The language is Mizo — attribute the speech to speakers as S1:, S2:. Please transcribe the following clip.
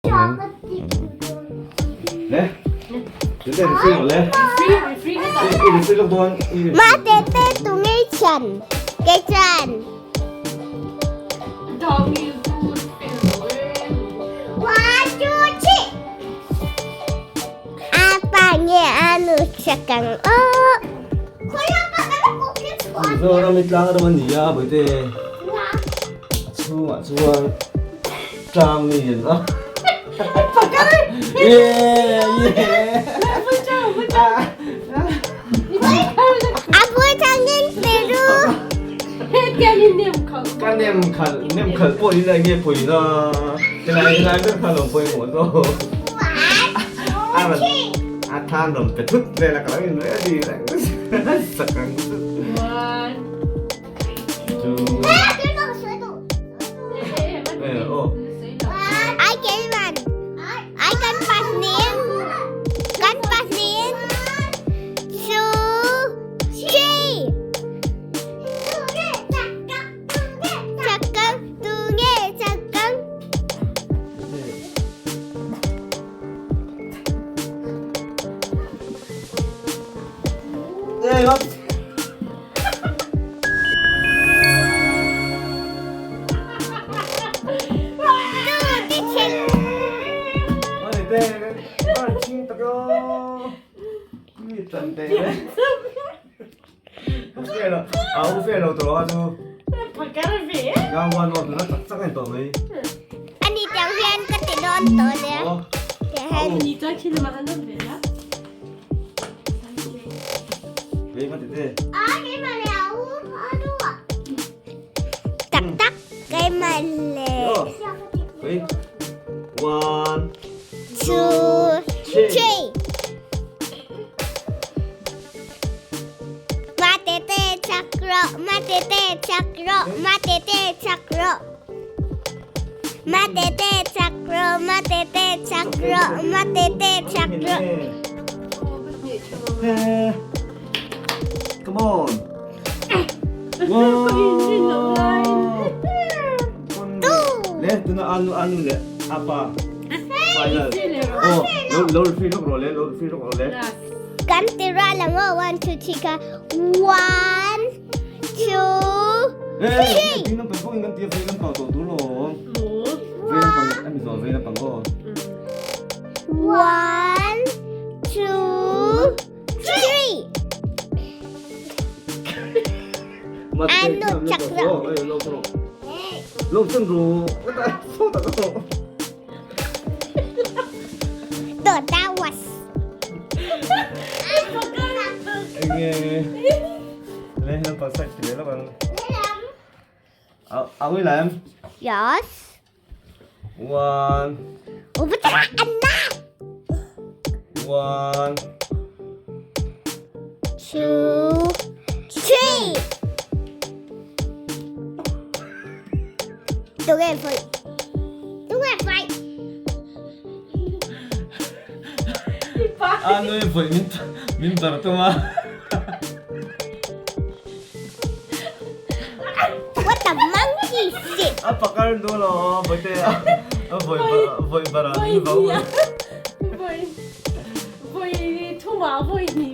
S1: Le. Tete referee lo le. I referee lawk dawn.
S2: Ma tete tu ngei thian kei chuan. One two three. A pa nge a nu chakang o.
S1: Mizoram hi tlang ram a ni a bawihte. A chhungah chuan tlang mi an a.
S2: A vui thangin Peru.
S1: Ka nem khalh nem khalh pawh in enge pawina helai helai ber kha lo pawimawh zawk. A than rawn pe thut vel a ka lo in ready reng sak ang.
S2: I can run. I can pass nin. Kan pass nin. Two, three. Chakang, tu nge chakang.
S1: Hey, up.
S2: Ani tiang hian ka ti dawn tawh nia. Tiang hian. Tak tak keimah le.
S1: One,
S2: Two, three. Ma te te chak rawh, ma te te chak rawh, ma te te chak rawh. Ma te te chak rawh, ma te te chak rawh, ma te te chak rawh.
S1: Come on. Wow. Le, tuna anu anu le apa. Final. Oh, lo lo referee lok ro le, lo referee lok ro le.
S2: Kan ti ra lang o, one, two, three ka. One, two,
S1: Eh, pin lam pang in kan tia vei lam pang to tur lo. Vei lam pang, ami zo vei lam pang o.
S2: One, two, three. Anu chak ro.
S1: Lo chân ru, cái ta số ta có.
S2: To tawas.
S1: Enge. Le lam pang side le lam pang. À, ui làm.
S2: Yes.
S1: One.
S2: Ubutra anak.
S1: One.
S2: Two, three. Tunge fight. Tunge fight.
S1: À, nuôi với mình mình bảo tôi mà.
S2: What the monkey shit?
S1: À, pakar do lo, với thế. À, với với bảo mình bảo.
S3: Voi voi thuma voi ni.